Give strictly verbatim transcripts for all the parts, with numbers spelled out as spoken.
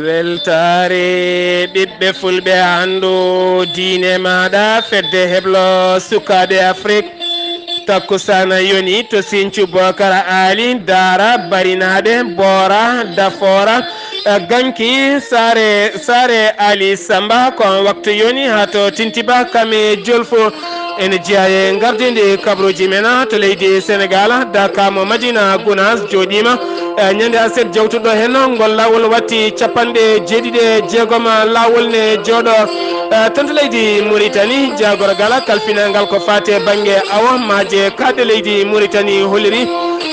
Weltaare ɓiɓɓe fulɓe, anndu diine maaɗa, fedde heblo sukaaɓe Afrik. Takkusana yoni to Sinthiou Bokar Ali, Daara, Barinaaɓe, Boora, Dafoora, eh, Ganki, Saare, Saare Ali Samba, ko on waktu yoni haa to Tintiba, Kame, Jolfo. Ene jeyaa e ngardiindi kabaruuji men to leydi Senegaal, Dakar mo Madina Gunaas jooɗiima, eh, ñande aset jawtuɗo heen. Ngol laawol watti capanɗe jeeɗiɗi e jeegom laawol ne jooɗo, eh, toon to leydi Muritani. Jaagorgal kalfinaangal ko faati e bannge awo maaje kaaɗɗe leydi Muritani holliri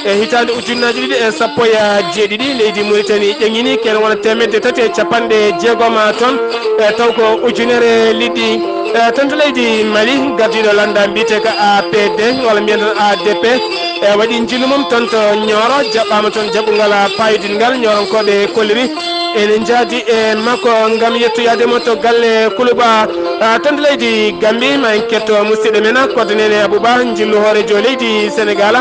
e hitaande ujunnaaji ɗiɗi e sappo e jeeɗiɗi, leydi Muritani ƴeŋini kene wona teemedde tati e capanɗe jeegom toon, e taw ko ujunere liɗɗi. E toon to leydi Mali, gardiiɗo lannda mbiyetee ko A P D, walla mbiyen tan A D P, e waɗi njillu mum toon to Nioro, jaɓɓaama toon jaɓɓungal paayodingal, Nioronkooɓe kolliri ene njaadi e makko ngam yettoyaade mo to galle Kuluba. Ah, toon to leydi Gambi, ma en ketto musidɗo men, Koddo Nene Abouba, njillu hooreejo leydi Senegaal.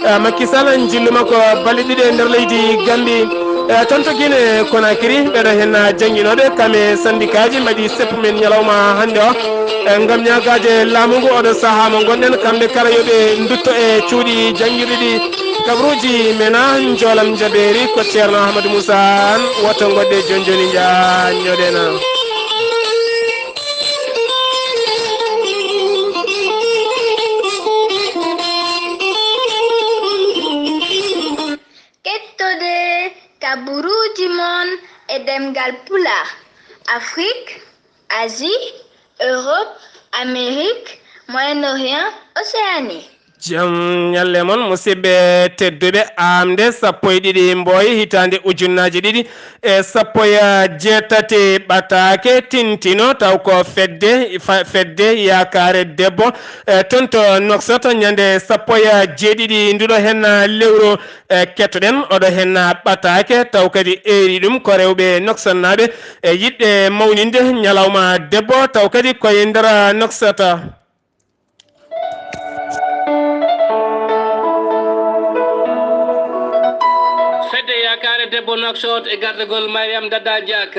Ah, Macky Sall, njillu makko balɗe ɗiɗi e nder leydi Gambi. Eh, toon to Guinée Conakry, ɓeɗo heen jannginooɓe, kame sandikaaji mbaɗi seppu men ñalawma hannde o. Eh, ngam ñaagaade laamu ngu oɗo sahaa mo ngonɗen, kamɓe kala yo ɓe ndutto e cuuɗi janngirɗi ɗi. Kabaruuji men, njoolam njabeeri ko Ceerno Ahmadou Moussa Anne, woto ngoɗɗe jooni jooni njaanjoɗen. Kettode kabaruuji mon e ɗemngal Pulaar, Afrique, Asie, Europe, Amérique, Moyen-Orient, Océanie. Jam ñalle mon, musidɓe tedduɓe. Aamde sappo e ɗiɗi Mbooy hitaande ujunnaaji ɗiɗi e sappo e jeetati ɓataake tintino, taw ko fedde, fa-, fedde Yaakaare Debbo, e, toon to Nouakchott, ñande sappo e jeeɗiɗi nduɗo heen lewru. E, kettoɗen oɗo heen ɓataake, taw kadi eeri ɗum ko rewɓe Nouakchott naaɓe, e, yiɗɓe mawninde ñalawma debbo, taw kadi koye nder Nouakchott. Fedde Yaakaare Debbo Nouakchott e gardagol Mariam Dada Diak,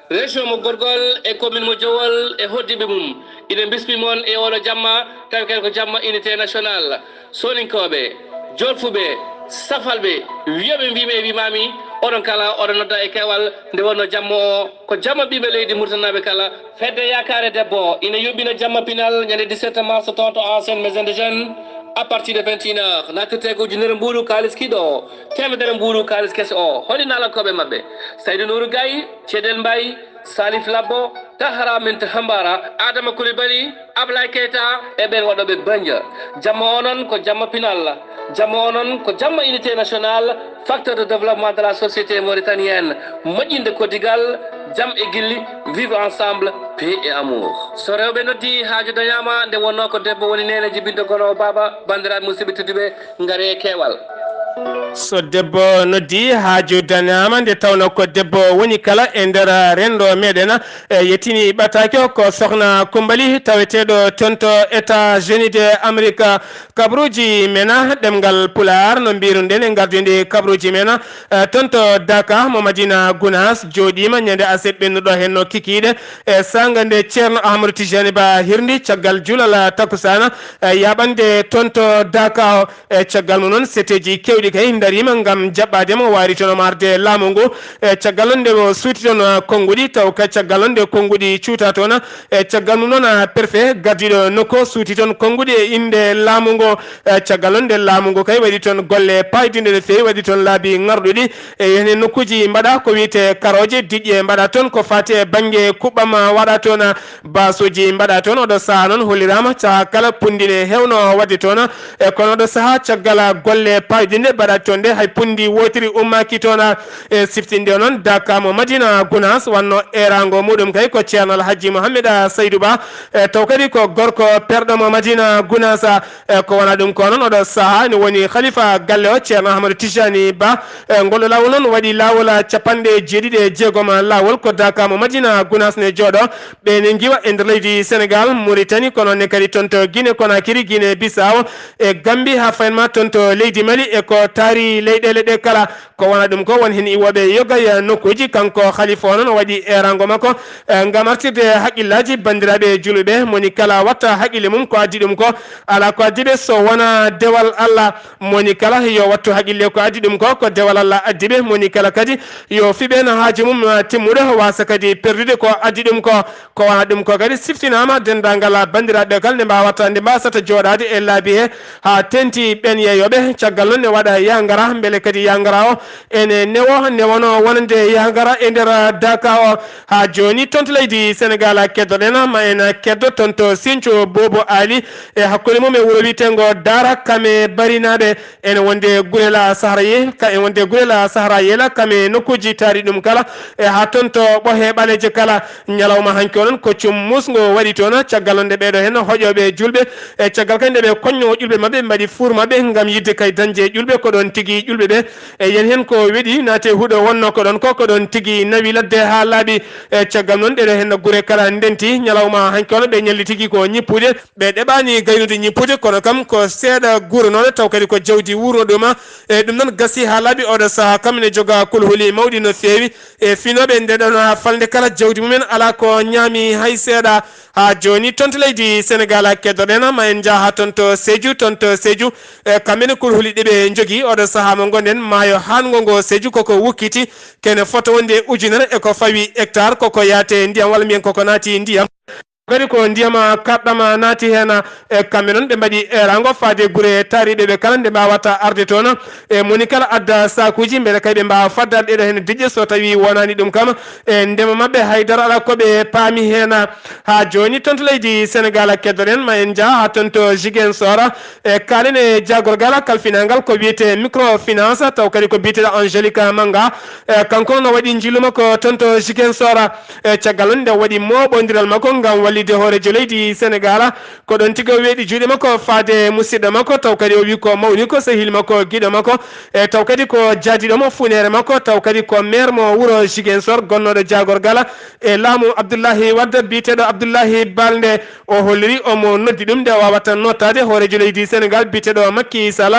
région mo Gorgol e commune mo Jowol e hoddiiɓe mum, ina bismi mon e oɗo jamma, tawi kadi ko jamma unité nationale. Soninkooɓe, Jolfuɓe, Safalɓe, wiyooɓe mbiimi e wimaami, oɗon kala oɗon nodda e keewal, nde wonno jamma o ko jamma ɓiɓɓe leydi Murtanaaɓe kala. Fedde Yaakaare Debbo ina yuɓɓina jamma pinal ñande dix-sept mars toon to ancienne maison de jeunes, à partir de vingt et une heures, nattirte ko ujunere mbuuɗu kaalis kiiɗo o, teemedere mbuuɗu kaalis keso o. Holi naalankooɓe maɓɓe? Saydu Nuuru Gay, Ceedel Mbay, Salif Labbo, Tahara Minta Hambara, Adama Koulibaly, Ablaye Keita e ɓeen waɗooɓe banja. Jamma o noon ko jamma pinal. Jamma o noon ko jamma unité nationale, facteur de développement de la société mauritanienne, moƴƴinde koddigal, jam e gilli, vivre ensemble, paix et amour. So rewɓe noddi, haaju dañaama, nde wonnoo ko debbo woni neene jibinɗo gonoowo baaba, banndiraaɓe musidɓe tedduɓe, ngare e keewal. So debbo noddi, haaju dañaama, nde tawno ko debbo woni kala e nder renndo meɗen. E yettini ɓataake o ko Sokhna Koumbali, taweteeɗo toon to États-Unis de Amerique. Kabaruuji men ɗemngal Pulaar, no mbiruɗen e ngardiiɗi kabaruuji men, e, toon to Daaka mo Madina Gunaas, jooɗiima ñande aset ɓennuɗo heen no kikiiɗe, e saanga nde Ceerno Ahmadou Tijani Ba hirndi caggal juulal takkusaana, e, yaaɓande toon to Daaka o. E caggal mum noon, seteeji keewɗi kay ndariima ngam jaɓɓaade mo, wayri toon o arde laamu ngu. E caggal noon nde o suuti toon, ah, konnguɗi, taw ka caggal noon nde konnguɗi cuuta toon, e caggal mum noon, ah, préfet gardiiɗo nokku o suuti toon konnguɗi e innde laamu ngu. E caggal noon nde laamu ngu kay waɗi toon golle paayɗinɗe no feewi, waɗi toon laabi ŋarɗuɗi. E heen e nokkuuji mbaɗa ko wiyetee karooje, diƴƴe mbaɗa toon ko faati e bannge kuɓɓam waɗa toon, baasuuji mbaɗa toon. Oɗo sahaa noon holliraama sahaa kala punndi ne heewno waɗde toon. E kono oɗo sahaa caggal golle paayɗinɗe mbaɗa toon ɗe, hay punndi wootiri ummaaki toon. E siftinde o noon, Daaka mo Madina Gunaas, wanno eeraango muɗum kay ko Ceerno Alhaji Mohammed Saydu Ba. E taw kadi ko gorko perɗo mo Madina Gunaas. E ko wona ɗum ko noon, oɗo sahaa ene woni khalifa galle o, Ceerno Ahmadou Tijani Ba. E ngol ɗo laawol noon waɗi laawol capanɗe jeeɗiɗi e jeegom laawol, ko Daaka mo Madina Gunaas ne jooɗo. Ɓe ne ngiwa e nder leydi Senegaal, Mauritanie, kono ne kadi toon to Guinée Conakry, Guinée Bissau, e Gambie, haa fayin ma toon to leydi Mali, e ko taari leyɗeele ɗe kala. Ko wona ɗum ko, won heen iwooɓe yoga e nokkuuji. Kanko halifa o noon o waɗi eeraango makko, eh, ngam artirde haqqillaaji banndiraaɓe juulɓe, moni kala watta haqqille mum ko addi ɗum ko, alaa ko addi ɓe so wonaa dewal Allah. Moni kala yo wattu haqqille ko addi ɗum ko, ko dewal Allah addi ɓe. Moni kala kadi yo fiɓe no haaju mum, eh, timmuɗo, waasa kadi perdude ko addi ɗum ko. Ko wona ɗum ko kadi siftinaama denndaangal banndiraaɓe kala nde mbaawata, nde mbaasata jooɗaade e laabi he haa teeŋti ɓeen yeeyooɓe. Caggal noon ne waɗa yahgara, mbele kadi yahgara o ene newo, newano wonande yahgara e nder Daka o. Haa jooni toon to leydi Senegal keddoɗen, ma en keddo toon to Sinthiou Bobo Ali e hakkunde mum e wuro wiyeteengo Dara Kame Barinaaɓe. Ene wonde Gurela Sahara Ye-, ka, ene wonde Gurela Sahara Yela, kam e nokkuuji taari ɗum kala, e haa toon to Ɓohe Ɓaleeje kala. Ñalawma hanki o noon ko cum musngo waɗi toon, caggal nde ɓeeɗo heen hoƴooɓe juulɓe, e caggal kadi nde ɓe koñño juulɓe maɓɓe, mbaɗi fuur maɓɓe ngam yiɗde kay dañde juulɓe, ko ɗoon tigi juulɓe ɓe, e yen heen ko weɗi, naati e huɗo wonnoo ko ɗoon ko, ko ɗoon tigi nawi ladde haa laaɓi. E caggal noon ɗeɗo heen gure kala ndenti, ñalawma hanki o noon ɓe ñalli tigi ko ñippude. Ɓe ɗeɓaani gaynude ñippude, kono kam ko seeɗa guuranooɗo, taw kadi ko jawdi wuurnoo ɗum. E ɗum noon gasi haa laaɓi oɗo sahaa kam ene joga kulhuli mawɗi no feewi. E finooɓe nde ɗoon falnde kala jawdi mumen alaa ko ñaami hay seeɗa. Haa jooni toon to leydi Senegal keddoɗen, ma en njah haa toon to Sédhiou, toon to Sédhiou. E kamɓe ne kulhuli ɗi ɓe njogii oɗo sahaa mo ngonɗen, maayo haango ngo Sédhiou koko wukkiti, kene fota wonde ujunere e ko fawi hectare, koko yaate ndiyam walla mbiyen koko naati ndiyam. Kadi ko ndiyam kaɗɗam naati heen, e kamɓe noon ɓe mbaɗi eeraango faade gure taariiɓe ɓe kala nde mbaawata arde toon. E moni kala adda saakuuji mbele kay ɓe mbaawa faddaade ɗeɗo heen diƴƴe so tawii wonaani ɗum kam. E ndema maɓɓe hay dara alaa ko ɓe paami heen. Haa jooni toon to leydi Senegal keddoɗen, ma en njah haa toon to Ziguinchor. E kaalen e jaagorgal kalfinaangal ko wiyetee microfinance, taw kadi ko biyeteeɗo Angélique Manga. E kanko no waɗi njillu makko toon to Ziguinchor. E caggal noon nde waɗi mooɓondiral makko ngam wallitde hooreejo leydi Senegal, ko ɗoon tigi o weeɗi juuɗe makko faade musidɗo makko, taw kadi o wii ko mawni ko sehil makko, giɗo makko, e taw kadi ko jaadiiɗo mo funeere makko, taw kadi ko maire mo wuro Ziguinchor, gonnooɗo jaagorgal e laamu Abdoulaye Wade, biyeteeɗo Abdoulaye Balde. O holliri omo noddi ɗum nde o waawata nootaade hooreejo leydi Senegal biyeteeɗo Macky Sall,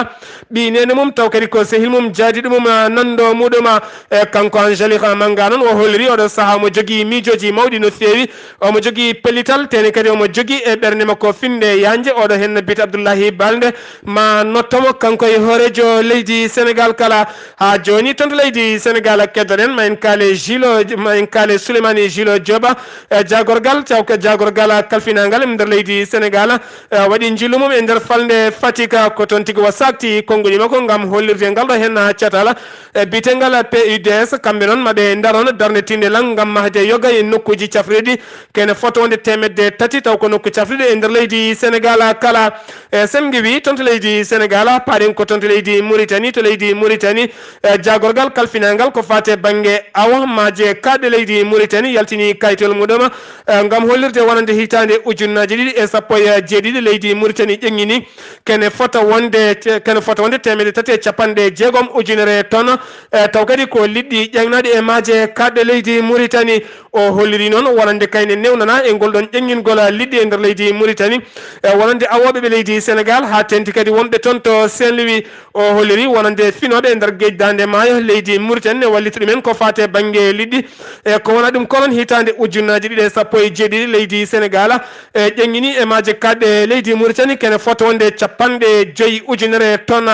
ɓii neene mum, taw kadi ko sehil mum, jaadiiɗo mum, nanndo muɗum. E kanko Angélique Manga noon, o holliri oɗo sahaa omo jogii miijooji mawɗi no feewi, omo jogii pellital, tee ne kadi omo jogii e ɓernde makko finnde yaajnde. Oɗo heen no biyetee Abdoulaye Balde, ma notto mo kanko e hooreejo leydi Senegal kala. Haa jooni toon to leydi Senegal keddoɗen, ma en kaale Gilo, ma en kaale Souleymane Gilo Joba, e jaagorgal, cawka jaagorgal kalfinaangal e nder leydi Senegal, e waɗi njillu mum e nder falnde Fatick, ko toon tigi o saakti konnguɗi makko ngam hollirde ngal ɗo heen catal, e biyetengal P U D S, kamɓe noon maɓe ndaron darnde tinnde lan ngam mahde yoga e nokkuuji cafrirɗi, kene fota wonde teemedde tati, taw ko nokku cafrirɗe e nder leydi Senegal kala. E sen ngiwi toon to leydi Senegal, paaɗen ko toon to leydi Mauritanie, to leydi Mauritanie, e jaagorgal kalfinaangal ko faate bannge awo maaje kaaɗɗe leydi Mauritanie yaltini kayitol muɗum, e ngam hollirde wonande hitaande ujunnaaji ɗiɗi e sappo e jeeɗiɗi leydi Mauritanie ƴeŋŋini kene fota wonde, kene fota wonde teemedde tati e capanɗe jeegom ujunere ton. E taw kadi ko liɗɗi ƴeeŋnaaɗi e maaje kaaɗɗe leydi Mauritanie. O holliri noon wonande kayne newnana e ngol ɗon ƴeŋŋingol liɗɗi e nder leydi Mauritanie, e wonande awooɓe ɓe leydi Senegal, haa teeŋti kadi wonɓe toon to Saint-Louis. O holliri wonande finooɓe e nder geej daande maayo leydi Mauritanie ne wallita ɗumen ko faate bannge liɗɗi, e ko wona ɗum ko noon hitaande ujunnaaji ɗiɗi e sappo e jeeɗiɗi leydi Senegal, e ƴeŋŋini e maaje kaaɗɗe leydi Mauritanie kene fota wonde capanɗe joyi ujunere ton.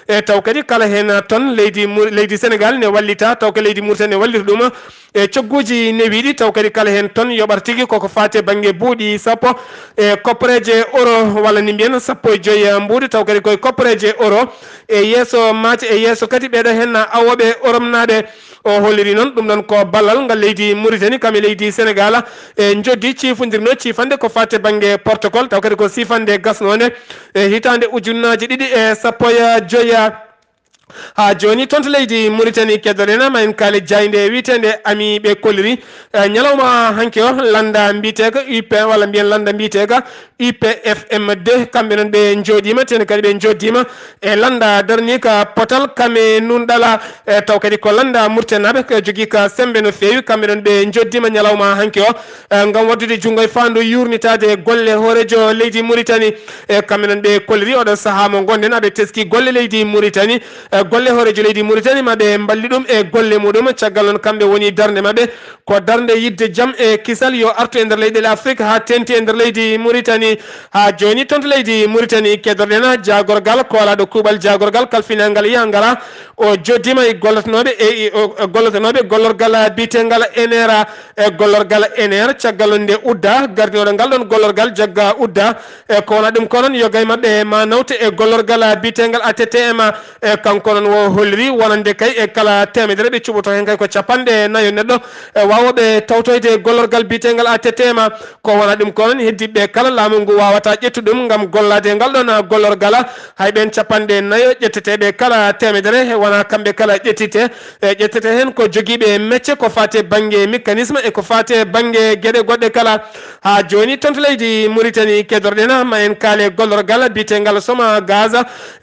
E taw kadi kala heen ton leydi Mau-, leydi Senegal ne wallita, taw ko leydi Mauritanie ne wallita ɗum. E cogguuji newiiɗi, taw kadi kala heen ton yoɓata tigi koko faati e bannge buuɗi sappo, e koppareeje euro, walla ni mbiyen sappo e joyi mbuuɗi, taw kadi koye koppareeje euro. E yeeso maaje, e yeeso kadi ɓeeɗo heen awooɓe Oromnaaɓe. O holliri noon ɗum ɗon ko ballal ngal leydi Mauritanie kam e leydi Senegal, e njoddi ciifondirno ciifande ko faati e bannge protocole, taw kadi ko siifande gasnoonde e hitaande ujunnaaji ɗiɗi e sappo e joyi. Haa jooni, toon to leydi Mauritanie, keddoɗen ma en kaali jaaynde wiyeteende Ami ɓe kolliri, eh, ñalawma hanki o, lannda mbiyeteeka U P walla mbiyen lannda mbiyeteeka U P F M deux, kamɓe noon ɓe njooɗiima, tee ne kadi ɓe njooɗiima e lannda darniika potal kame nunɗala, eh, taw kadi ko lannda murtenaaɓe ko jogii ka semmbe no feewi, kamɓe noon ɓe njooɗiima ñalawma hanki o, eh, ngam waddude junngo e faandu yuurnitaade golle hooreejo leydi Mauritanie. E kamɓe noon ɓe kolliri oɗo sahaa mo ngonɗen, aɓe teski golle leydi Mauritanie. E golle hooreejo leydi Mauritanie, ma ɓe mballi ɗum e golle muɗum. Caggal noon, kamɓe woni darnde maɓɓe ko darnde yiɗde jam e kisal yo artu e nder leyɗeele Afrique, haa teeŋti e nder leydi Mauritanie. Haa jooni, toon to leydi Mauritanie, keddorɗen jaagorgal koolaaɗo kuuɓal, jaagorgal kalfinaagal yahgal, o joddiima e gollotonooɓe, e, e, o, e gollotonooɓe gollorgal biyeteegal N R, e gollorgal N R, caggal nde udda, gardinooɗo ngal ɗoon gollorgal jagga udda, e ko wonaa ɗum ko noon, yoga e maɓɓe ma nawte e gollorgal biyeteegal A T T M, e kanko noon o holliri wonande kay e kala teemedere ɓe cuɓoto heen kay ko capanɗe nayo neɗɗo, e waawooɓe tawtoyde gollorgal biyeteegal A T T M, ko wonaa ɗum ko noon, heddiiɓe kala laamu ngu waawata ƴettude ɗum ngam gollaade ngal ɗoon gollorgal, hay ɓeen capanɗe nayo ƴetteteeɓe kala teemedere, wonaa kamɓe kala ƴettite, e ƴettete heen ko jogiiɓe mecce ko faati e bannge mécanisme e ko faati e bannge geɗe goɗɗe kala. Haa jooni, toon to leydi Mauritanie, keddorɗen, ma en kaale gollorgal biyeteegal Soma Gaz.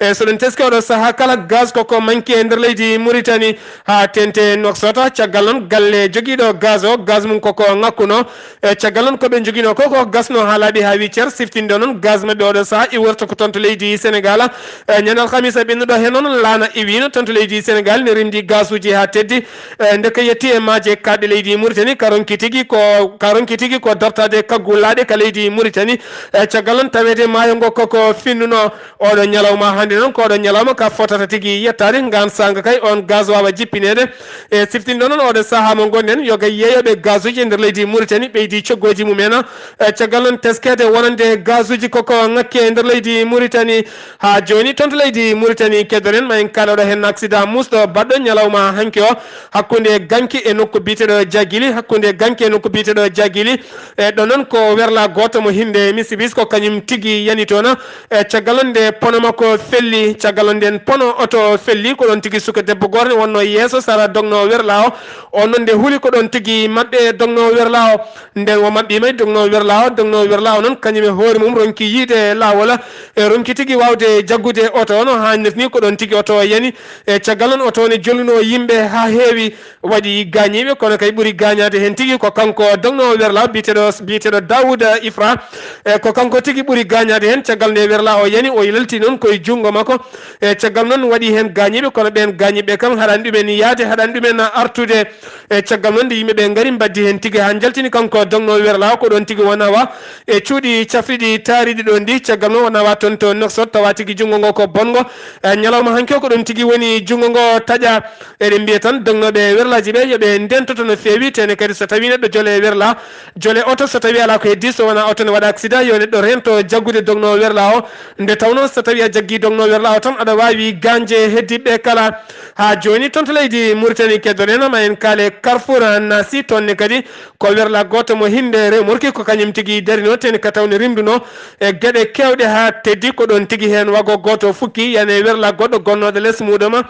E so ɗum teski oɗo sahaa kala, gaz koko manki e nder leydi Mauritanie, haa teeŋti Nouakchott. Caggal noon, galle jogiiɗo gaz o, gaz mum koko ŋakkuno. E caggal noon, ko ɓe njoginoo ko, ko gasno haa laaɓi haa wii cer. Siftinɗo noon, gaz maɓɓe oɗo sahaa iworta ko toon to leydi Sénégal. E ñande alhamisa ɓennuɗo heen noon, laana iwiino toon to leydi Sénégal, ne rimndi gasuuji haa teddi. E, nde ko yetti e maaje kaaɗɗe leydi Mauritanie, ka ronki tigi ko, ka ronki tigi ko dartaade kaggu laaɗe ka leydi Mauritanie. E, caggal noon, taweede maayo ngo koko finnuno oɗo ñalawma hannde noon, ko oɗo ñalawma ka fotata tigi yettaade, ngaan saanga kay on gaz waawa jippineede. E, siftinɗo noon oɗo sahaa mo ngonɗen, yoga yeeyooɓe gazuuji e nder leydi Mauritanie ɓeydi coggooji mumen. E, caggal noon, teskeede wonande gazuuji koko ŋakki e nder leydi Mauritanie. Haa jooni, toon to leydi Mauritanie, keddoren ma en kaale oɗo heen accident muusɗo baɗɗo ñalawma hanki o, hakkunde Ganki e nokku biyeteeɗo Jagili, hakkunde Ganki e nokku biyeteeɗo Jagili. E ɗo noon ko werla gooto mo hinnde Mitsubis, ko kañum tigi yani toon. E caggal noon nde pono makko felli, caggal noon nden pono oto felli, ko ɗoon tigi suka debbo gooto ne wonnoo yeeso sara dognoo werla o. On noon nde huli ko ɗoon tigi maɓɓe dognoo werla o. Nden o maɓɓiima e dognoo werla o, dognoo werla o noon kañum e hoore mum ronki yiide laawol, e ronki tigi waawde jaggude oto o no haanirta ni, ko ɗoon tigi oto o yani. E caggal noon oto o ne jolnunoo yimɓe haa heewi, waɗi gaañiiɓe, kono kay ɓuri gaañaade heen tigi ko kanko dognoowo werla biyeteeɗo, biyeteeɗo Daouda Ifra. E ko kanko tigi ɓuri gaañaade heen, caggal nde werla o yani, o yalti noon koye junngo makko. E caggal noon waɗi heen gaañiiɓe, kono ɓeen gaañiiɓe kam haɗani ɗumen yahde, haɗani ɗumen artude. E caggal noon nde yimɓe ɓe ngari, mbaddi heen tigi haa njaltini kanko dognoowo werla o, ko ɗoon tigi wona wa e cuuɗi cafriɗi taariɗi ɗo ndi. Caggal noon wona wa toon to Nouakchott, tawa tigi junngo ngo ko bonngo. E ñalawma hanki o ko ɗoon tigi woni junngo ngo taƴa. Eɗen mbiya tan dognooɓe werlaaji ɓe yo ɓe ndeentoto no feewi, tene kadi so tawii neɗɗo jole werla, jole oto, so tawii alaa ko heddii, so wonaa oto ne waɗa accident, yo neɗɗo reento jaggude dognoowo werla o. Nde tawnoo so tawii a jaggii dognoowo werla o tan, aɗa waawi gaañde heddiiɓe ɓe kala. Haa jooni, toon to leydi Mauritanie, keddoɗen ma en kaale Carrefour Nassi, toon ne kadi ko werla gooto mo hinnde remorki, ko kañum tigi darinoo, tene ka tawne rimndunoo e geɗe keewɗe haa teddi, ko ɗoon tigi heen wago gooto fukki, yani e werla goɗɗo gonnooɗo les muuɗum.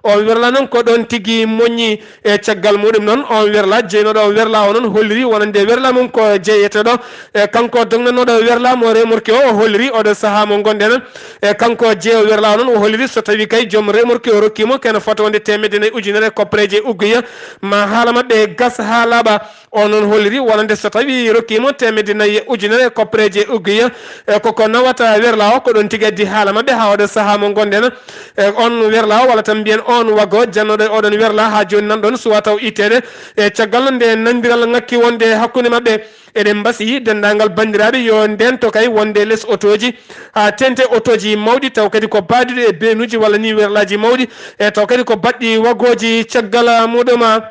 On werla noon ko ɗoon tigi moññi. E caggal muɗum noon, on werla, jeynooɗo on werla o noon holliri wonande werla mum ko jeyeteeɗo. E kanko dognannooɗo werla mo remorki o, o holliri oɗo sahaa mo ngonɗen. E kanko jeeyo werla o noon, o holliri so tawii kay joom remorki o rokkiimo kene fotowonde teemedde nayi ujunere koppareeje ugguya, ma haala maɓɓe gas haa laaɓa. O noon holliri wonande so tawii rokkiimo teemedde nayi ujunere koppareeje ugguya, e koko nawata werla o, ko ɗoon tigi addi haala maɓɓe haa oɗo sahaa mo ngonɗen. E on werla o, walla tan mbiyen on wago jannooɗo e oɗon werla, haa jooni nan ɗoon suwa taw itteede. E caggal nde nandiral ŋakki wonde hakkunde maɓɓe, eɗen mbasi denndaangal banndiraaɓe yo ndeento kay wonde les otooji, haa teeŋti otooji mawɗi, taw kadi ko baaɗuɗi e beenuuji walla ni werlaaji mawɗi, e taw kadi ko baɗɗi wagooji caggal muɗum.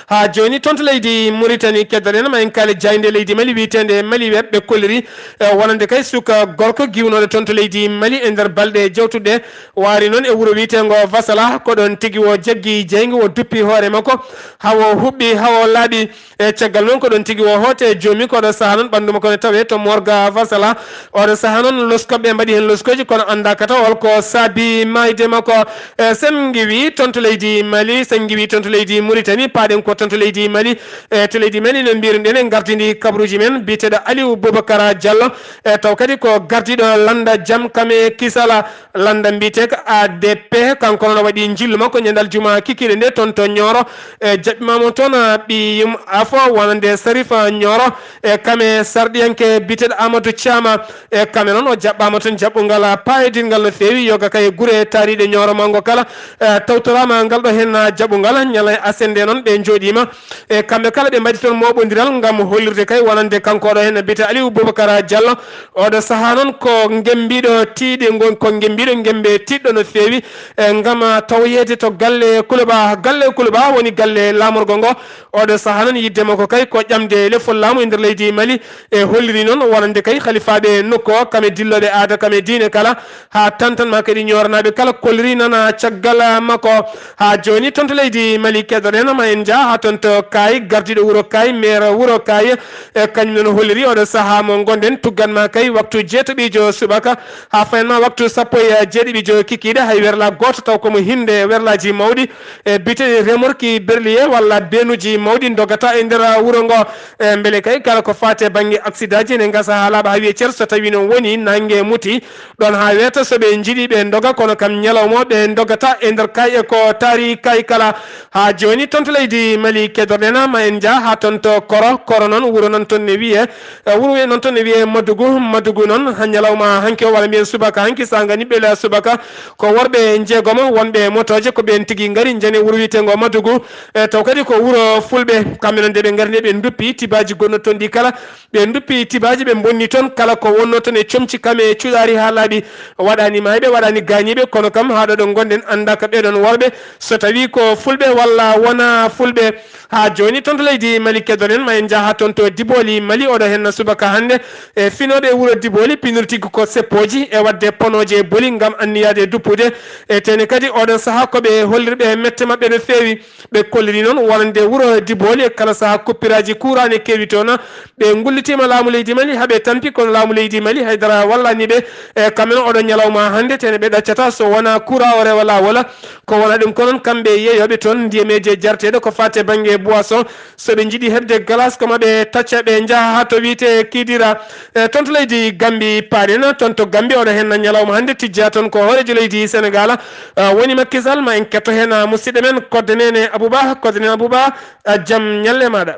Haa jooni, toon to leydi Mauritanie, keddoɗen ma en kaale jaaynde leydi Mali wiyeteende Mali Web, ɓe kolliri, e, wonande kay suka gorko giwnooɗo toon to leydi Mali e nder balɗe jawtuɗe, waari noon e wuro wiyeteengo Vasala, ko ɗoon tigi o jaggi jeynge, o duppi hoore makko, haa o huɓɓi, haa o laaɓi. E caggal noon, ko ɗoon tigi o hooti e joomi, ko oɗo sahaa noon ɓanndu makko ne tawee to morgue Vasala. Oɗo sahaa noon, loskooɓe mbaɗi heen loskooji, kono anndaa kata hol ko saabi maayde makko. E, sen ngiwi toon to leydi Mali, sen ngiwi toon to leydi Mauritanie, paaɗe Ko toon to leydi Mali, e to leydi Mali no mbiruɗen en gardini kabaruuji men biyeteeɗo Aliou Boubacar Diallo, e taw kadi ko gardiiɗo lannda jam kam e kisala lannda mbiyetee ko A D P. Kanko noon o waɗi njillu makko ñande aljuma kikiiɗe nde toon to Nioro, e jaɓɓimaama toon ɓiy yum afo wonande Sarif Nioro, e kam e sarɗiyanke biyeteeɗo Amadou Thiam, e kam e noon o jaɓɓaama toon jaɓɓungal paayodingal no feewi, yoga kay gure taariiɗe Nioro manngo kala, e tawtoraama ngal ɗo heen jaɓɓungal. Ñalnde aset nde noon ɓe njooɗiima, e kamɓe kala ɓe mbaɗi toon mooɓondiral ngam hollirde kay wonande kanko oɗo heen biyeteeɗo Aliou Boubacar Diallo. Oɗo sahaa noon ko ngemmbiiɗo tiiɗe ngon, ko ngemmbiiɗo ngemmbe tiiɗɗo no feewi, e ngam tawoyeede to galle Kuluba. Galle Kuluba woni galle laamorgo ngo. Oɗo sahaa noon yiɗde makko kay ko ƴamde lefol laamu e nder leydi Mali, e holliri noon wonande kay halifaaɓe nokku o, kam e dillooɓe aada, kam e diine kala, haa tantan ma kadi Ñooranaaɓe kala kolliri nana caggal makko. Haa jooni toon to leydi Mali keɗoɗen ma en njah haa toon to Kaay, gardiiɗo wuro Kaay, maire wuro Kaay, e kañum noon holliri oɗo sahaa mo ngonɗen tuggan ma kay waktu jeetaɓiijo subaka haa fayan ma waktu sappo e jeeɗiɗiijo kikiiɗe, hay werla gooto taw ko mo hinde werlaaji mawɗi, e biyeteeɗi remorki berlier walla beenuuji mawɗi ndogata e nder wuro ngo. E mbele kay kala ko faati e bannge aksidaaji ene ngasa haa laaɓa haa wiye cer, so tawii noon woni nannge muti ɗoon haa weeta, so ɓe njiɗi ɓe ndoga, kono kam ñalawma o ɓe ndogata e nder Kaay e ko taari Kaay kala. Haa jooni toon to leydi Mali keɗoɗen ma en njah haa toon to Koro. Koro noon wuro nan toon ne wiyee, e wuro nan toon ne wiyee Madugu. Madugu noon ha ñalawma hanki o walla mbiyen subaka hanki, saanga niɓɓele subaka, ko worɓe njeegomo wonɓe motooje, ko ɓeen tigi ngari njani wuro wiyeteengo Madugu. E taw kadi ko wuro fulɓe, kamɓe noon nde ɓe ngari nde ɓe nduppi tibaaji gonno toon ɗi kala, ɓe nduppi tibaaji, ɓe mbonni toon kala ko wonno toon e comci kam e cuɗaari haa laaɓi. Waɗaani maayɓe, waɗaani gaañiiɓe, kono kam haa ɗo ɗo ngonɗen anndaaka ɓee ɗoon worɓe so tawii ko fulɓe walla wonaa fulɓe. Haa jooni toon to leydi Mali keɗoɗen ma en njah haa toon to Dibooli Mali, oɗo heen subaka hannde e finooɓe wuro Dibooli pinori tigi ko seppooji e waɗde ponooje e boli ngam anniyaade e duppude. E teene kadi oɗon sahaa ko ɓe hollirɓe mette maɓɓe no feewi. Ɓe kolliri noon wonande wuro Dibooli e kala sahaa kuppiraaji kuuraa ne keewi toon. Ɓe ngullitiima laamu leydi Mali haa ɓe tampi, kono laamu leydi Mali haydara wallaani ɓe. E kamɓe noon oɗo ñalawma hannde teene ɓe ɗaccata so wonaa kuuraa o rewa laawol. Ko wonaa ɗum ko noon kamɓe yeeyooɓe toon ndiyameeje jarteeɗe ko faati e bannge boisson, so ɓe njiɗi heɓde glace ko ma ɓe tacca ɓe njaha haa to wiyetee Kidira. E toon to leydi Gambi paaɗen, toon to Gambi oɗo heen ñalawma hannde tijjaa toon ko hooreejo leydi Senegaal, e, woni Macky Sall. Ma en ketto heen, a, musidɗo men Kodde Neene Abouba. Kodde Neene Abouba, a, jam ñalle maaɗa.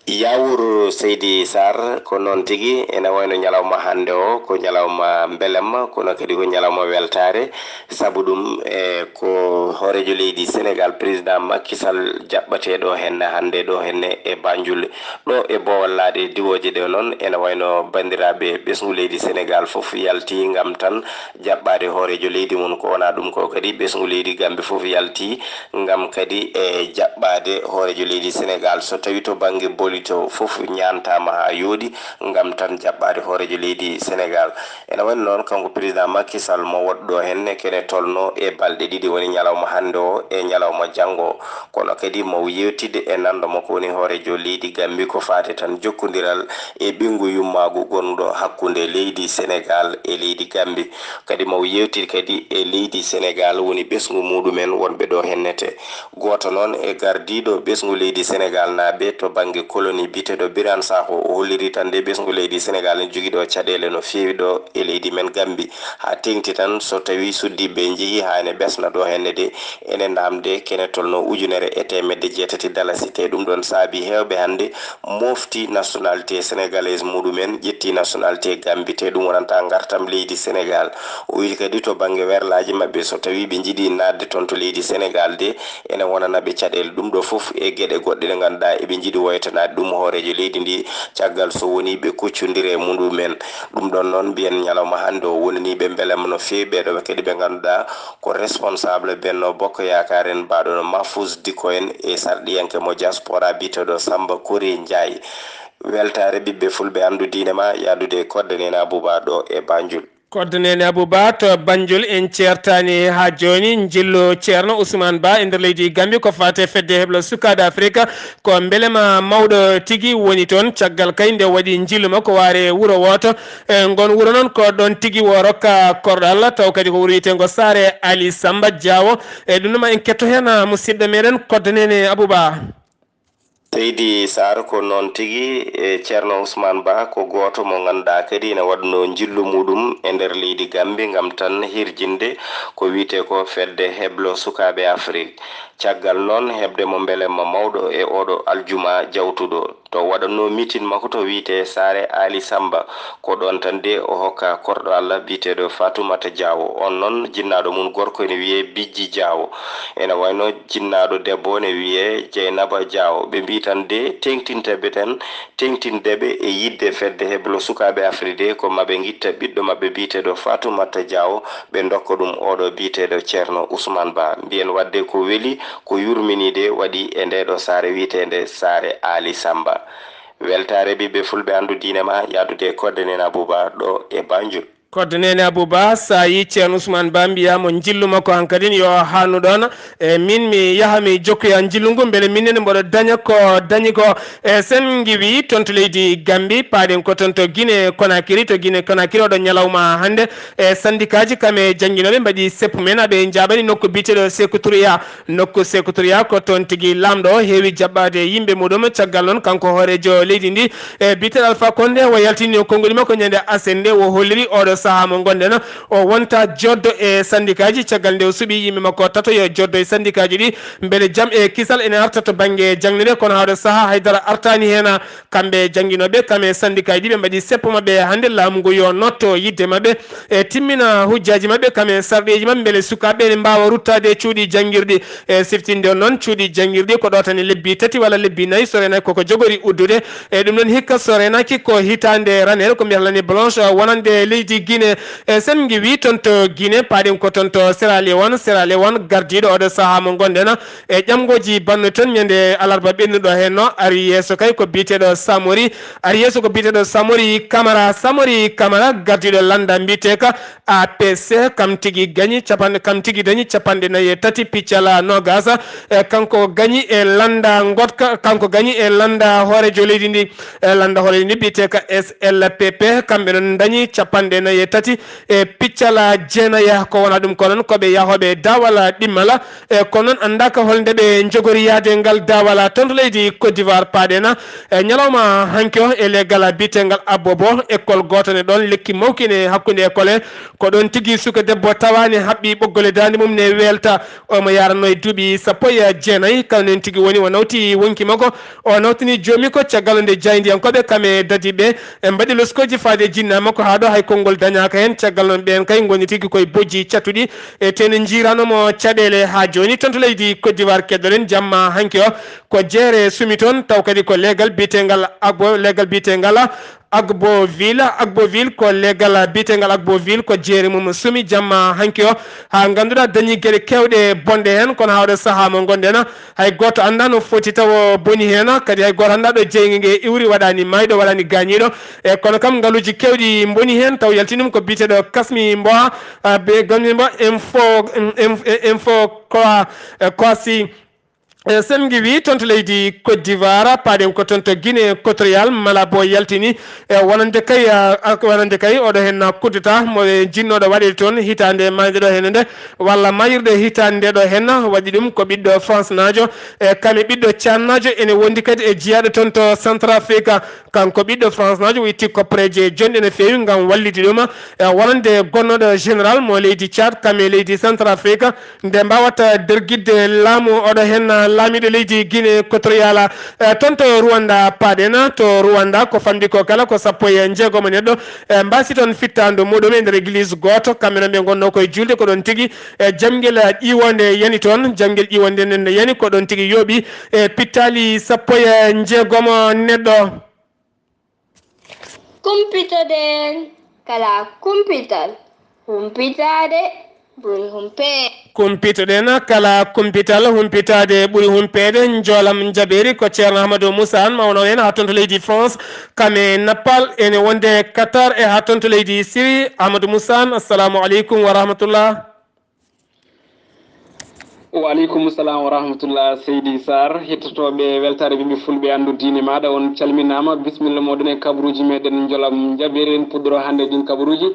Yaawuur Seydi Sarr, ko noon tigi, ene wayno ñalawma hannde o ko ñalawma mbelamma, kono kadi ko ñalawma weltaare, sabu ɗum e ko hooreejo leydi Senegaal, président Macky Sall, jaɓɓatee ɗo henne hannde, ɗo henne e Banjul. Ɗo e Boowal Laaɗe diwooje ɗe noon, ene wayno banndiraaɓe ɓesngu leydi Senegaal fof yalti ngam tan jaɓɓaade hooreejo leydi mum. Ko wonaa ɗum ko kadi, ɓesngu leydi Gambi fof yalti ngam kadi e jaɓɓaade hooreejo leydi Senegaal. So tawii to bannge boli to fof ñaantaama haa yooɗi ngam tan jaɓɓaade hooreejo leydi Senegaal. Ene wayno noon, kanko président Macky Sall mo woɗɗo henne kene tolno e balɗe ɗiɗi, woni ñalawma hannde o e ñalawma janngo o. Kono kadi mo yeewtidde e nanndo makko woni hooreejo leydi Gambi ko faati tan jokkondiral e ɓinngu yummaagu gonɗo hakkunde leydi Senegaal e leydi Gambi. Kadi mo yeewtidde kadi e leydi Senegaal woni ɓesngu muɗumen wonɓe ɗo hennete. Gooto noon e gardiiɗo ɓesngu leydi Senegaal naaɓe to bannge colonie biyeteeɗo Birane Sakho, o holliri tan nde ɓesngu leydi Senegaal ne jogii ɗo caɗeele no feewi ɗo e leydi men Gambi. Haa teeŋti tan so tawii suddiiɓe njehii haa ene ɓesna ɗo henne de, ene naamde kene tolno ujunere e teemedde jeetati dalasi. Te ɗum ɗoon saabi heewɓe hannde mofti nationalité sénégalaise muɗumen, ƴetti nationalité Gambi, te ɗum wonanta ngartam leydi Senegaal. O wii kadi to bannge werlaaji maɓɓe, so tawii ɓe njiɗi naatde toon to leydi Senegaal de, ene wonana ɓe caɗeele. Ɗum ɗo fof e geɗe goɗɗe ɗe ngannduɗaa eɓe njiɗi woytanaade ɗum hooreejo leydi ndi, caggal so wonii ɓe kuccondire e muɗumen. Ɗum ɗoon noon mbiyen ñalawma hannde o wonanii ɓe mbelamma no feewi, ɓee ɗo kadi ɓe ngannduɗaa ko responsable Benno Bokk Yaakaar en, mbaaɗo no Mahfouz Dicko en e sarɗiyanke mo diaspora biyeteeɗo Samba Kori Ndiaye. Weltaare ɓiɓɓe fulɓe, anndu diine ma, yahdude e Kodde Neene Abouba ɗo e Banjul. Koddo Neene Abou Ba to Banjul, en ceertaani haa jooni. Njillu Ceerno Ousmane Ba e nder leydi Gambi ko faati e fedde heblo sukaaɓe Afrika. Ko mbelema mawɗo tigi woni toon. Caggal kay nde waɗi njillu makko waare wuro wooto. E ngon wuro noon ko ɗoon tigi o rokka korɗo Allah, taw kadi ko wuro wiyeteengo Saare Ali Samba Diawo. E ɗum noon ma en ketto heen, ah, musidɗo meɗen Koddo Neene Abou Ba. Seydi Saar, ko noon tigi, e Ceerno Ousmane Ba ko gooto mo ngannduɗaa kadi ene waɗnoo njillu muɗum e nder leydi Gambi ngam tan hirjinde ko wiyetee ko fedde heblo sukaaɓe Afrik. Caggal noon heɓde mo mbelema mawɗo e ooɗo aljuma jawtuɗo. To waɗatnoo mitin makko to wiyetee Saare Ali Samba, ko ɗoon tan de o hokka korɗo Allah biyeteeɗo Fatoumata Diawo. On noon jinnaaɗo mum gorko ene wiyee Bijji Diawo. Ene wayno jinnaaɗo debbo ne wiyee Jeynaba Diawo. Ɓe mbii tan de teeŋtinteeɓe tan, teeŋtindeeɓe e yiɗde fedde heblo sukaaɓe Afrik de ko maɓe ngitta ɓiɗɗo maɓɓe biyeteeɗo Fatoumata Diawo, ɓe ndokka ɗum ooɗo biyeteeɗo Ceerno Ousmane Ba. Mbiyen waɗde ko weli, ko yurmini de waɗi e ndeeɗo saare wiyeteende Saare Ali Samba. Weltaare ɓiɓɓe fulɓe anndu diine ma yaadude e Koddo Neene Abou Ba ɗo e Banjul. Koddo Neene Abou Ba, so a yii Ceerno Ousmane Ba mbiyaa mo njillu makko hankadin yo haanu ɗoon. E min mi yaha mi jokkoya njillu ngu mbele min nene mboɗo daña ko dañi ko. E sen ngiwi toon to leydi Gambi, paaɗen ko toon to Guinée Conakry, to Guinée Conakry oɗo ñalawma hannde. E sandikaaji kam e jannginooɓe mbaɗi seppu men, aɓe njaaɓani nokku biyeteeɗo Sékou Touré. Nokku Sékou Touré ko toon tigi laamɗo o heewi jaɓɓaade yimɓe muɗum. Caggal noon kanko hooreejo leydi ndi, e biyeteeɗo Alpha Condé o yaltini o konnguli makko ñande aset nde o holliri oɗo sahaa mo ngonɗen o wonta joddo e sandikaaji. Caggal nde o suɓi yimɓe makko tato yo joddo e sandikaaji ɗi mbele jam e kisal ene arta to bannge jaŋde nde, kono haa oɗo sahaa haydara artaani heen. Kamɓe jannginooɓe kam e sandikaaji ɗi ɓe mbaɗi seppo maɓɓe hannde laamu ngu yo notto yiɗde maɓɓe e timmina hujjaaji maɓɓe kam e sarɗiiji maɓɓe mbele sukaaɓe ɓe ne mbaawa ruttaade e cuuɗi janngirɗi. E siftinde on noon cuuɗi janngirɗi ko ɗo tan e lebbi tati walla lebbi nayi so renay koko jogori uddude. E ɗum noon hikka so renaaki ko hitaande raneere ko mbiyata l'année blanche wonande leydi Guinée. E sen ngiwi toon to Guinée paaɗen ko toon to Sierra Leone, Sierra Leone gardiiɗo oɗo sahaa mo ngonɗen e ƴamngooji banno toon ñande alarba ɓennuɗo heen no ari yeeso kay ko biyeteeɗo Samori. Ari yeeso ko biyeteeɗo Samori Camara. Samori Camara gardiiɗo lannda mbiyeteeka A P C, kam tigi gañi capanɗe, kam tigi dañi capanɗe nayi e tati piccala noogaas. E kanko gañi e lannda ngoɗka, kanko gañi e lannda hooreejo leydi ndi. E lannda hooreejo ndi biyeteeka S L P P, kamɓe noon dañi capanɗe nayi e tati e piccala jeenaya. Ko wona ɗum ko noon ko ɓe yahooɓe daawal ɗimmala. E kono noon anndaaka holnde ɓe njogori yahde ngal daawal toon to leydi Côte d'Ivoire paaɗen. E ñalawma hanki o e leggal biyetengal Abobo, école gooto ne ɗoon lekki mawki ne hakkunde école en. Ko ɗoon tigi suka debbo tawaani haɓɓi ɓoggol e daande mum ne weelta. Omo yaranno e duuɓi sappo e jeenayi. Kala noon tigi woni o nawti wonki makko. O nawtini joomi ko caggal nde jaayndiyankooɓe kam e dadiiɓe e mbaɗi loskooji faade e jinnaa makko haa ɗo hay konngol dañaaka heen. Caggal noon ɓeen kay ngoni tigi koye bojji catuɗi. E tene njiiranomo caɗeele haa jooni toon to leydi Côte d'Ivoire. Keddoɗen jamma hanki o ko jeere sumi toon, taw kadi ko leegal biyetengal Agbo, leegal biyetengal Agboville. Agboville ko leegal biyetengal Agboville ko jeere mum sumi jamma hanki o, haa ngannduɗaa dañi geɗe keewɗe bonɗe heen. Kono haa oɗo sahaa mo ngonɗen hay gooto anndaa no foti tawo boni heen, kadi hay gooto anndaa ɗo jeyge nge iwri, waɗaani maayɗo, waɗaani gaañiiɗo. E kono kam ngaluuji keewɗi mboni heen, taw yaltinum ko biyeteeɗo Kasmi Mboa, ah, be Kasmi Mboa info, em, em, info quoi, eh, quoi si. E sen ngiwi toon to leydi Côte d'Ivoire, paaɗen ko toon to Guinée Équatoriale, Malabo yaltini e wonande kay, ah, wonande kay oɗo heen coup d'État mo ɓe jinnooɗo waɗeede toon hitaande maayde ɗo heen nde, walla mayirɗe hitaande ɗo heen, waɗi ɗum ko ɓiɗɗo France naajo e kam e ɓiɗɗo Tchad naajo ene wondi kadi e jiyaaɗo toon to Centrafrique. Kanko ɓiɗɗo France naajo o itti koppareeje jonɗe no feewi ngam wallitde ɗum e wonande gonnooɗo général mo leydi Tchad kam e leydi Centrafrique nde mbaawata dergidde laamu oɗo heen laamiiɗo leydi Guinée Équatoriale. E toon to Rwanda paaɗen, to Rwanda ko famɗi ko kala ko sappo e njeegomo neɗɗo e mbaasi toon fittaandu muɗum e nder église gooto. Kamɓe noon ɓe ngonnoo koye juulde ko ɗoon tigi e jamngel ƴiwonde yani toon. Jamngel ƴiwonde nden nde yani ko ɗoon tigi yooɓi e pittaali sappo e njeegomo neɗɗo. Kumpitoɗen kala kumpital, humpitaade ɓuri humpee. Kumpitoɗen kala kumpital, humpitaade ɓuri humpeede. Njoolam njaɓeeri ko Ceerno Ahmadou Moussa Anne, mawno en haa toon to leydi France, kam e Nappal, ene wonde Qatar e haa toon to leydi Siri. Ahmadou Moussa Anne, assalamu aleykum wa rahmatullah. Wa aleykum salam wa rahmatullah, Seydi Sarr. Hettotooɓe weltaare ɓiɓɓe fulɓe anndu diine maaɗa, on calminaama. Bisimilla mooɗon e kabaruuji meɗen Njoolam njaɓeeri. En puɗɗoro hannde ɗin kabaruuji.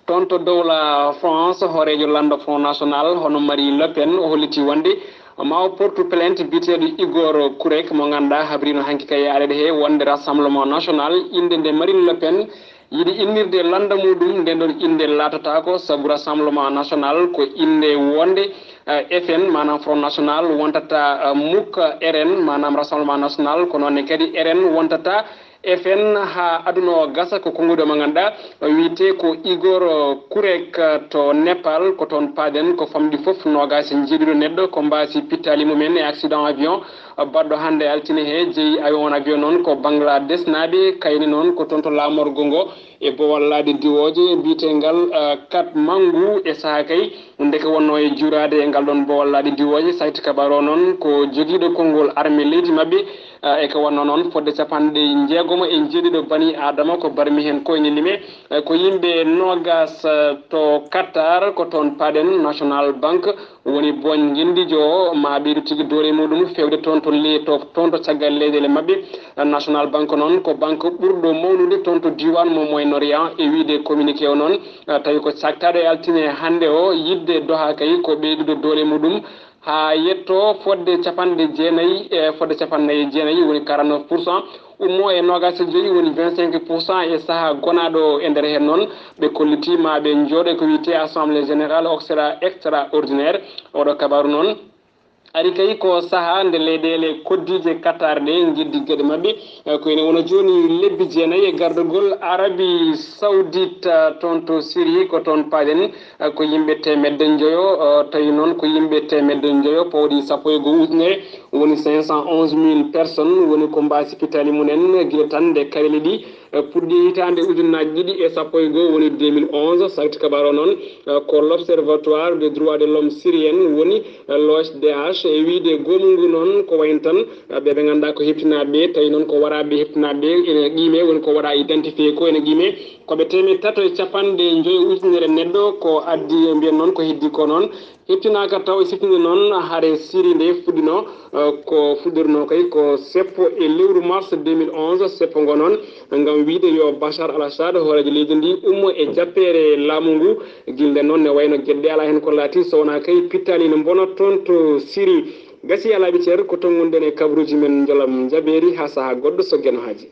Toon to dowla France, hooreejo lanndo Front National, hono Marie Le Pen, o holliti wonde ma o portu plainte biyeteeɗo Igor Kurek, mo ngannduɗaa habriino hanki ka e aɗeɗe he wonde Rassemblement National, innde nde Marine Le Pen yiɗi innirde lannda muɗum, nden ɗon innde laatataako, sabu Rassemblement National ko innde wonde, eh, F N, maanaam Front National, wontata, eh, muk R N, maanaam Rassemblement National, ko noon ne kadi R N wontata F N haa aduna o gasa. Ko konnguɗo mo ngannduɗaa wiyetee ko Igor Kurek to Nepal, ko toon paaɗen. Ko famɗi fof noogaas e njeeɗiɗo neɗɗo ko mbaasi pittaali mumen e accident avion baɗɗo hannde altine he. Jeyi avion, on avion noon ko Bangladesnaaɓe, kayni noon ko toon to laamorgo ngo e boowal laaɗe diwooje biyetengal, eh, Kathmandu. E sahaa kay ndeke wonnoo e juuraade e ngal ɗoon boowal laaɗe diwooje, sayti kabaaru o noon ko jogiiɗo konngol armée leydi maɓɓe, eh, e ko wonnoo noon fodde capanɗe njeegomo e njeeɗiɗo bani Aadama ko barmi heen ko ene lime, eh, ko yimɓe noogaas, eh, to Qatar. Ko toon paaɗen. National Bank woni booñ ngenndiijo o, ma ɓeydu tigi doole muɗum feewde toon to le-, to, toon to caggal leyɗeele maɓɓe. National Bank noon ko banque ɓurɗo mawnude toon to diiwaan mo Moyen-Orient. E wiyde communiqué o noon, eh, tawi ko caaktaaɗo e altine hannde o, yiɗde dohaa kay ko ɓeydude doole muɗum haa yettoo fodde capanɗe jeenayi, e fodde capanɗe nayi e jeenayi, woni quarante-neuf pour cent, ummoo e noogaas e joyi, woni vingt-cinq pour cent e sahaa gonaaɗo o. E nder heen noon, ɓe kollitii ma ɓe njooɗo e ko wiyetee Assemblée Générale extra-, Extraordinaire. Oɗo kabaaru noon ari kay ko sahaa nde leyɗeele koddiije Qatar ɗe njeddi geɗe maɓɓe. Eh, ko ene wona jooni lebbi jeenayi e gardagol Arabie Saoudite, eh, toon to Syrie, ko toon paaɗen. Eh, ko yimɓe teemedde njoyo, eh, tawi noon ko yimɓe teemedde njoyo pawɗi sappo e goo ujunere, woni cinq cent onze mille personnes, woni ko mbaasi pittaali mumen gila tan nde kareli ɗi, eh, puɗɗi hitaande ujunnaaji ɗiɗi e sappo e goo, woni deux mille onze. Sakti kabaaru o noon, eh, ko l'Observatoire des droits de l'homme syrien, woni, eh, l'O H D H, e wiyde goomu ngu noon ko wayno tan, eh, ɓe ɓe ngannduɗaa ko heptinaaɓe, tawi noon ko waraaɓe heptinaaɓe ene qiime, woni ko waɗaa identifié ko ene qiime. Ko ɓe teemedde tato e capanɗe njoyo ujunere neɗɗo ko addi, mbiyen noon ko heddi ko noon. Heɓtinaaka taw e siftinde noon hare Siri nde fuɗɗino, eh, ko fuɗɗorno kay ko seppo e lewru mars deux mille onze, seppo ngo noon ngam wiyde yo Bachar al-Assad, hooreejo leydi ndi, ummo e jappeere laamu ngu. Gila nden noon ne wayno geɗe ɗe alaa heen ko laatii so wonaa kay pittaali ne mbona toon to Siri. Gasi alaa ɓe ceer ko tongunden e kabaruuji men Njoolam njaɓeeri haa sahaa goɗɗo so Geno Haaji.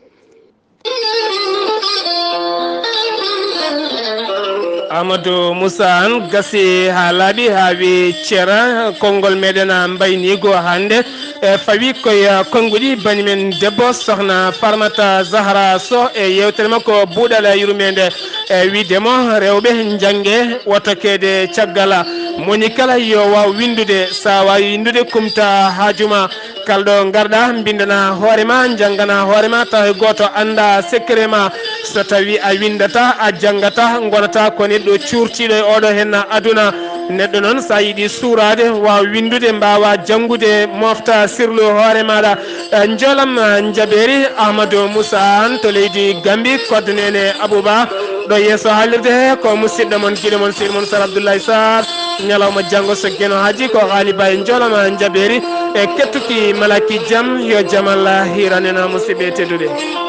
Amadou Moussa Anne, gasi haa laaɓi haa wi cera. Konngol meɗen mbayniigo hannde e fawi koye konnguɗi bani men debbo sohna Farmata Zahra Sow e yeewtere makko buuɗal yurmeende, e wiide mo rewɓe njannge woto keede caggal. Moni kala yo waaw winndude, so a waawi winndude kumta haaju ma. Kala ɗo ngarɗa, mbinndana hoore ma, njanngana hoore ma, tawa hay gooto annda secret ma. So tawi a winndata, a janngata, ngonata ko neɗɗo cuurtiiɗo e oɗo henna aduna. Neɗɗo noon, so a yiɗi suuraade, waaw winndude, mbaawa janngude, mofta sirlu hoore maɗa. Eh, Njoolam, eh, njaɓeeri, Ahmadou Moussa Anne to leydi Gambie, koddo Neene Abouba. Ɗo yeeso haalirde he ko musidɗo mon, giɗo mon, sehil mon Sar Abdoulaye Sarr. Ñalawma janngo so Geno Haaji ko Haali Ba e Njoolam njaɓeeri e kettuki malaki jam, yo jam Allah hiiranena musidɓe tedduɓe.